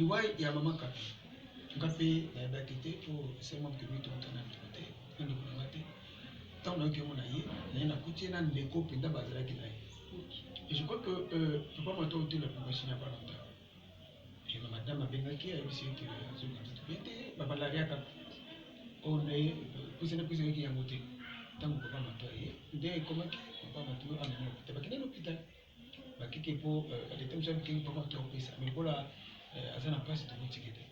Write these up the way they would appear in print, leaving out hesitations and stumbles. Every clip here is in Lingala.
Liwa ya mama Kapi, nga mpe nayebaki te mpo esali mwa moke mingi tokutana na ndeko te, na ndeko na nga te. Ntango nayoki yango na ye, naye nakuti ye na ndeko mpenza bazalaki na ye. Et je crois que papa Mato auti la Lubumbashi il n'y a pas longtemps. Et ma madame abengaki ye ayebisi ye que azoyoka nzoto bien te, ba malaria kaka. Oyo nde pusana pusanaki yango te. Ntango papa Mato aye nde ekomaki papa Mato amemi na hôpital, bakende na hôpital. Bakeke po ba dete mosusu abikeli papa Mato akopesa mais lokola aza na mpasi tokotike te.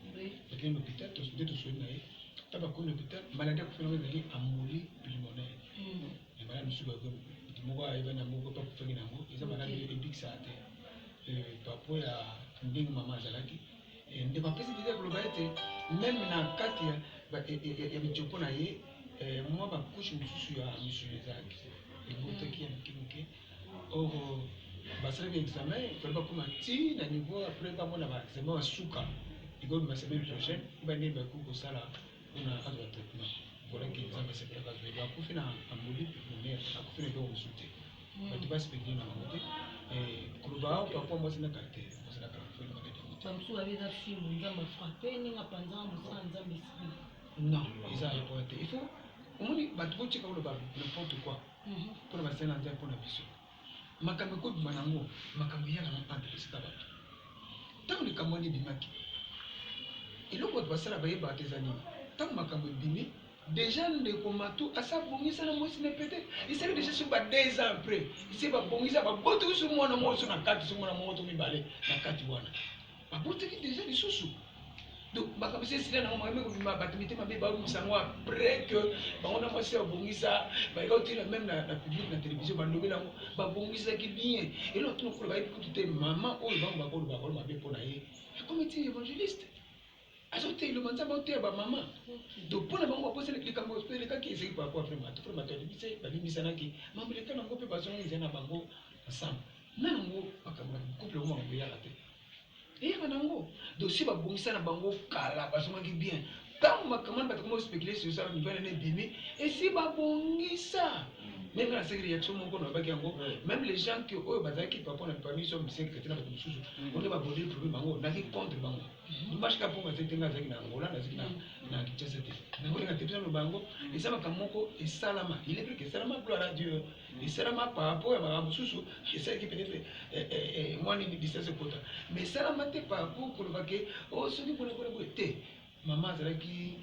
Bakende na hôpital nde tosoli na ye. Ntango bakomi na hôpital, maladie akufeli yango ezali embolie pulmonaire. Mais malade mosusu moto moko ayebani yango mpe akufaki na yango, eza malade oyo ebikisaka te. Par rapport ya ndenge mama azalaki, ndeko apesi deja koloba ete meme na kati ya michopo na ye mwa ba couche mosusu ya misuni ezalaki ebotaki ya moke moke. Or basalaki examen, il fallait bakoma ti na niveau après bamona ba examen ya suka ekobima semaine prochaine, ba ndenge bakoki kosala mpona azwa traitement. Voilà que Nzambe asepelaka azwa ye. Akufi na embolie pulmonaire, akufi na eloko mosusu te. Bato ba spéculer na bango te. Koloba awa par rapport mwasi na kala te, mwasi na kala akufi na maladi yango te. Bamosusu babi eza fimbu Nzambe afrappe ndenge apanzaka mosala Nzambe esili. Non, eza rapport te. Il faut omoni bato botika koloba n'importe quoi mpona basali na Nzambe mpona biso. Makambo ekobima nango, makambo eyaka na entre esika bato. Ntango likambo wana ebimaki, eloko bato basala bayebaka te eza nini. Ntango makambo ebimi, deja ndeko Matou asi abongisa na mwasi na pete, esali deja soki ba 2 ans après, esi babongisa babotaki so mwana moko so na kati, so mwana moko to mibale na kati wana. Babotaki deja lisusu. Donc makambo esi esila nango, makambo ekobima bato mitema mabe babimisa yango après que bango na mwasi babongisa, bayeka kotina meme na public na télévision balobeli yango, babongisaki bien. Eloko tuna koloba bayebi kutu te mama oyo bango bakoloba bakoloba mabe mpo na ye akomi ti évangéliste, azoteya liloba Nzambe, aoteya bamama. Donc mpo na bango babosani likambo elekaki ezali par rapport vraiment bato frère bato alimbisa balimbisanaki mambo eleka nango mpe bazongi nzela na bango ensemble na nango makambo na couple yango makambo eyaka te. Eyaka nango dossier babongisa na bango kala, bazongaki bien. Ntango makambo wana bato bakoma kospéculer sur ça, nouvelle wana ebimi esi babongisa. Même nga nasalaki réaction moko nalobaki yango, même les gens que oyo bazalaki par rapport na parmi biso musicien chrétien na bato mosusu oyo babondeli problème bango, nazalaki contre bango. Dommage kaka mpo azalaki te, nga azalaki na Angola, nazalaki na Kinshasa te. Nakolinga te biso naloba yango, eza makambo moko esalama, il est vrai que esalama, gloire à Dieu, esalama par rapport ya makambo mosusu esalaki peut-être mwa nini distance ekota, mais esalama te par rapport koloba ke o soki boye boye boye te. Mama azalaki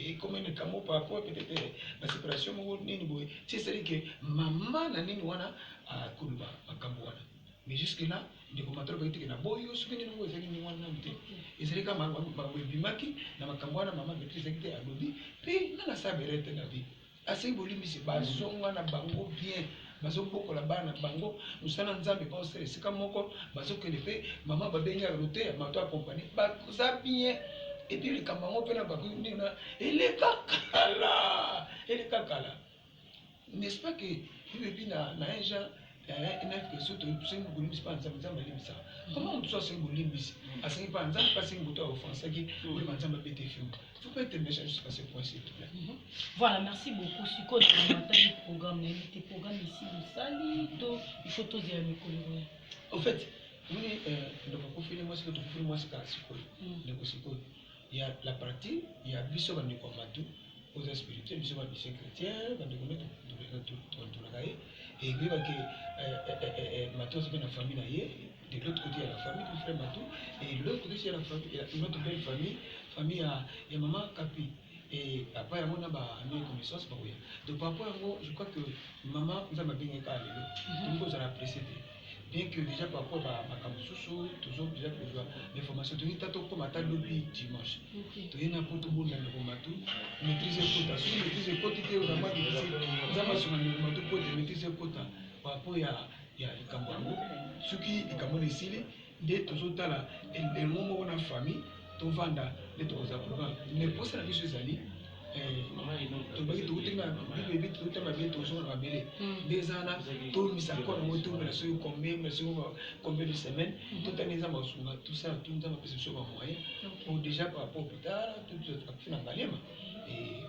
ekomi likambo par rapport peut-être ba séparation moko nini boye ti esali ke mama na nini wana akoloba makambo wana. Mais jusque là ndeko Matou alobaki te ke naboyi yo soki nini yango ezalaki ndenge wana nanu te, ezali kaka makambo ebimaki na makambo wana. Mama Beatrice ezalaki te alobi mpe nga nasala berere te na vie, asengi bolimbisi, bazonga na bango bien, bazobokola bana na bango, mosala Nzambe baosala esika moko, bazokende mpe mama babengi ya loteya Matou accompagne, baza bien. Et puis likambo yango mpe na bakoki ndenge na eleka kala, eleka kala, n'est-ce pas que Bible ebi na 1 Jean 9 que soki tosengi bolimbisi mpa Nzambe, Nzambe alimbisaka. Comment moto so asengi bolimbisi, asengi mpa Nzambe mpe asengi moto aoffensaki, oyeba Nzambe abete fimbo? Faut pas être méchant jusqu'à ce point, s'il te plaît. Voilà, merci beaucoup. Sikoyo natali programme nayebi te, programme esi bosali to il faut tozela mikolo oya? En fait, omoni ndeko akufeli mwasi to tokufeli mwasi kaka sikoyo, ndeko sikoyo ya la partie ya biso bandeko ya Matou oza spirituel, biso ba musicien chrétien, bandeko nde tolaka ye ekoyeba ke Matou aza mpe na famille na ye. De l'autre côté, il y a la famille du frère Matou et de l'autre côté, il y a la famille, notre belle famille, famille ya maman Kapi et papa yango na ba ami connaissance bakoya. Donc par rapport yango, je crois que maman Nzambe abengaki kaka lelo, tokoki kozala pressé te, bien que déjà par rapport ba makambo mosusu tozo déjà kozwa information, toyei ta tokóma ata lobi dimanche, toyei na mpo tobonda ndeko Matou, maîtrise ekota. Soki maîtrise ekoti te, vraiment difficile. Nzambe asunga ndeko Matou po ete maîtrise ekota par rapport ya likambo yango. Soki likambo wana esili nde tozotala elongo moko na famille, tovanda nde tokozala programme. Mais mposa na biso ezali tobaki toutaki na Bible ebi touta mabele, tozonga na mabele. Nde eza wana tolumisa kona yango, tomela soki combien, mela soki combien de semaine, totani Nzambe asunga, tosala tu Nzambe apesa biso bamoyen po déjà par rapport hôpital akufi na Ngaliema,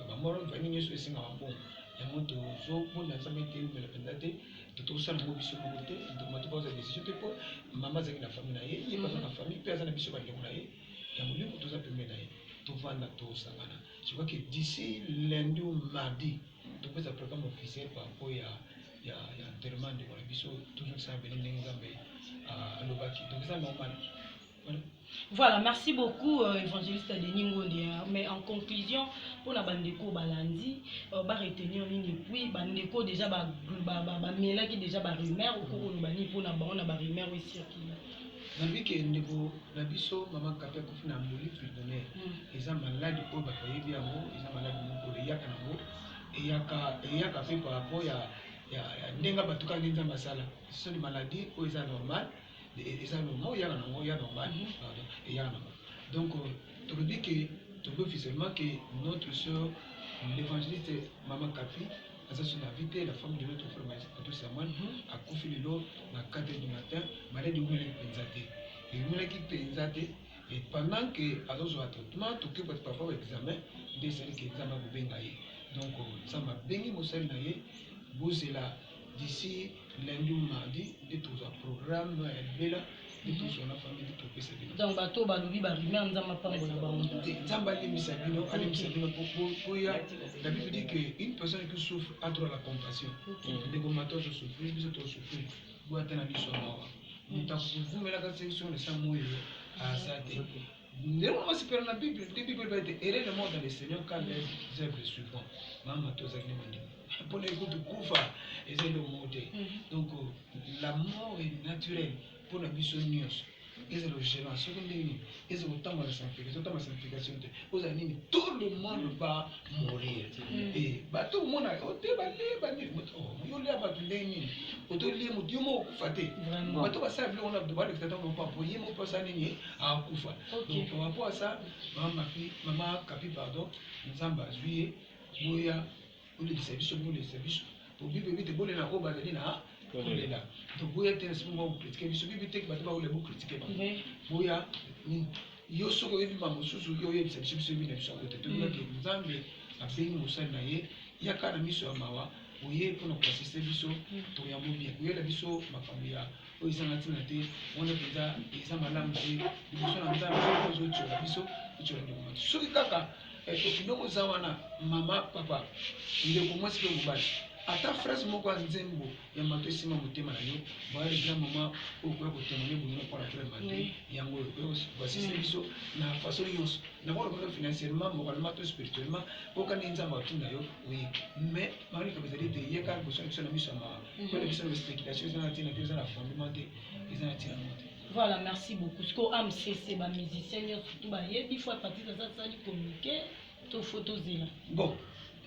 bamoro vani nyonso esengaka mbongo. Yango tozobonda Nzambe ete eumela mpenza te, tokosala yango biso moko te, ndeko Matou bazwa décision te mpo mama azalaki na famille na ye, ye baza na famille mpe. Mpe aza na biso bandeko na ye ya molimo, toza pembeni na ye, tovanda, tosangana. Je crois que d'ici lundi ou mardi topesa programme officiel par rapport ya enterrement ndeko na biso. Tozokisana bene ndenge Nzambe alobaki, donc eza normal, voilà. Voilà, merci beaucoup, évangéliste Denis Ngonde, hein. Mais en conclusion, pour la bandeko balandi, ba retenir nini, et puis bandeko déjà ba ba ba, ba melaki déjà ba rumeur ou ko bani pour na ba na ba rumeur oyo circule. Nalobi ke ndeko na biso mama Kapi akufi na embolie pulmonaire. Eza maladie oyo bato bayebi yango, eza maladie moko eyaka nango, eyaka mpe par rapport ya ndenge bato kaka nde Nzambe asala. Ce sont des maladies oyo eza normal, eza normal, eyaka nango, ya normal, pardon, eyaka nango. Donc tolobi ke, tolobi officiellement que notre sœur l'évangéliste mama Kapi aza so na vie te. La femme de notre frère Matou Samuel akufi lelo na 4 heures du matin. Maladie ewumelaki mpenza te, ewumelaki mpenza te. Et pendant que azozwa traitement, toke parfois baexamen nde esali ke Nzambe akobenga ye. Donc Nzambe abengi mosali na ye. Bozela d'ici lundi ou mardi nde tozwa programme ya libela, nde tozwa na famille, nde topesa bino. Donc bato balobi ba rumeur, Nzambe apambola bango. Te, Nzambe alimbisa bino, alimbisa bino po ya la Bible dit que une personne qui souffre a droit à la compassion. Ndeko Mato azosouffrir, biso tosouffrir, boya ata na biso ya mawa. Moto akovumelaka se so na moyo aza te. Ndenge basepela na Bible nde Bible eloba ete heureux le mort dans le Seigneur car les œuvres suivront. Mama Mato azalaki na bandimi mpona ekutu kufa eza eloko moko te. Donc la mort est naturelle mpona biso nyonso, ezala ogélant soki ndenge nini, eza kotambola sanctification, otambola sanctification te, ozala nini, tout le monde va mourir. E bato omona ote baleba nini, yo olia bato ndenge nini, otolie moto yo moko okufa te. Bato basala biloko wana balekisa ntango mpo ye moko asala nini, akufa. Donc par rapport à ça, mama Kapi, pardon, Nzambe azwi ye. Boya bolekisa biso, bolekisa biso po Bible ebi te bolela oyo bazali na kolela. Donc boya te na sima bocritiquer biso. Bible te bato bakolela, bocritiquer bango. Boya yo soki oyebi ma mosusu, yo oyebisa biso, biso yebi na biso yango te. Toyebaki Nzambe abengi mosali na ye. Yaka na miso ya mawa, oye mpona koassister biso, toyambo bien. Koyela biso makambo ya oyo ezanga ntina te, wana mpenza eza malamu te liboso na Nzambe. Soki ozotiola biso, otiola ndeko Mato, soki kaka ndenge oza wana, mama, papa, ndeko mwasi mpe mobali, ata phrase moko ya nzembo ya Mato esima motema na yo, voilà le grand moment oyo okoya kotémoigner bolingo mpona frère Mato. Yango oyo koassister biso na façon nyonso, nakoloba financièrement, moralement to spirituellement, mpo nde Nzambe atunda yo oye. Mais makambo ezali ete yeka liboso na biso na miso ya mawa, mpona biso na spéculation eza na ntina te, eza na fondement te, eza na ntina moko te. Voilà, merci beaucoup. Siko AMCC, bamusicien nyonso surtout bayebi fois Patrice aza asali communiqué to fo tozela? Bon,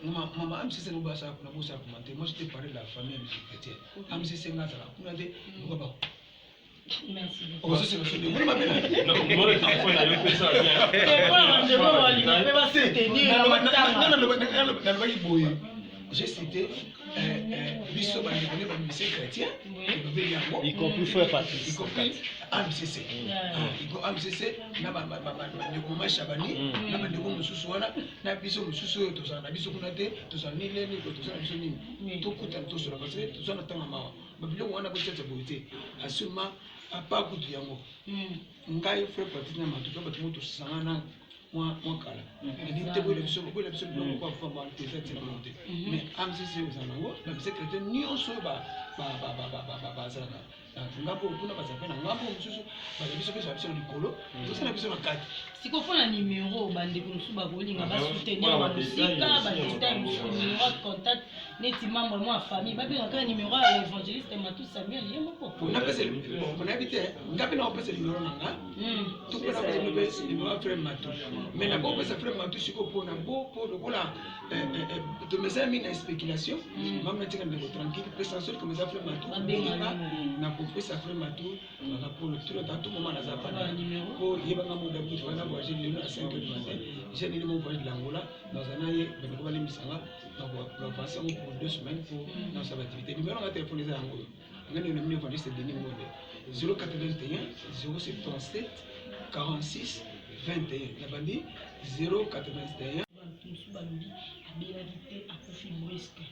mama, AMCC nabosala commenter. Moi, j'étais parlé de la famille ya musique chrétienne. AMCC, nga azala kuna te, lokola ba Merci beaucoup. Omoni mabe. Mpe basoutenir na matanga. Nalobaki boye, j'ai cité biso bandeko nde bamusicien chrétien, tolobeli yango. Y compris frère Patrice. Y compris AMCC, AMCC na bandeko mama Chabani na bandeko mosusu wana na biso mosusu oyo tozala na biso kuna te, tozala nini nini, tozala na biso nini, tokutana, tosola, parce que toza na ntango mawa. Babiloko wana botiatia boye te. Asuma apa kutu yango, ngai frère Patrice na Matu to bato mo tosangana mwa kala elingi te boyela biso, boyela biso biloko kwa kwa te, eza ntina moko te. Mais AMCC ozala nango, bamusicien chrétien nyonso oyo bazalaka na ngambo kuna, bazala mpe na ngambo mosusu, bazala biso mpe biso na likolo, tosala biso na kati. Sikoyo mpona numero, bandeko mosusu bakolinga basoutenir bamosika, badétail mosusu, numero ya contact neti membre mwa ya famille babengaka numero ya évangéliste Matu Samuel ye moko. Nayebi te, nga mpe nakopesa numero na nga to mpe nakopesa numero ya frère Matu. Mais nakopesa frère Matu sikoyo mpona bo mpo lokola tomesala mingi na spéculation, mama, natika ndeko tranquille. Pesa soki comme eza frère Matu, benga, nakopesa frère Matu mpo tuna tout moment naza pana po yebanga mo d'habitude wana voyage lelo na 5 heures du matin, j'ai nini mon voyage de l'Angola, naza na ye, bandeko balimbisanga, nakoavance yango pour 2 semaines po nasala activité. Numéro nanga téléphone eza yango oyo, nga nde namini évangéliste Denis Ngonde, 081 077 46 21. Nabandi 081. Bato mosusu balobi abelaki te, akufi brusque.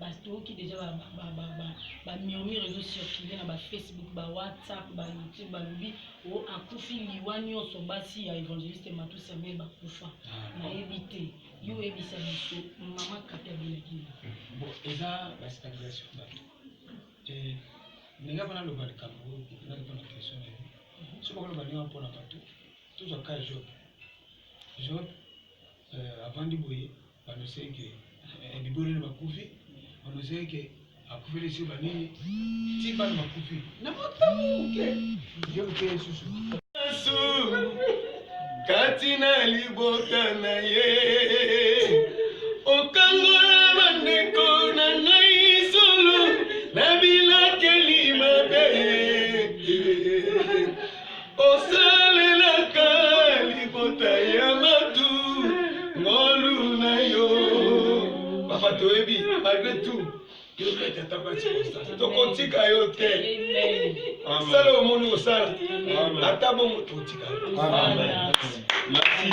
Ba toyoki dejà ba ba ba ba ba murmure ezo circuler na ba Facebook, ba WhatsApp, ba YouTube balobi oh akufi liwa nionso basi ya evangeliste Matou Samuel bakufa. Nayebi te yo oyebisa biso maman Kapi abelaki nini? Bon eza ba speculations ya batu te ndenge wana naloba likambo oyo nazali pona question na yo soki bakoloba ndenge wana pona batu tozwa cas ya Job Job Euh, avandi boye banose ke eh, biboli na bakufi banose ke akufeli esi banini ti bana bakufi na motango moke yo moke lisusu Yesu kati na libota na ye okangola bandeko na ngai solo na bilakeli mabe Osalelaka libota ya matu ngolu na yo. Papa toyebi malgré tout yo kati ata ba circonstance tokotika yo te. Sala omoni kosala ata bongo tokotika yo. Amen. Merci.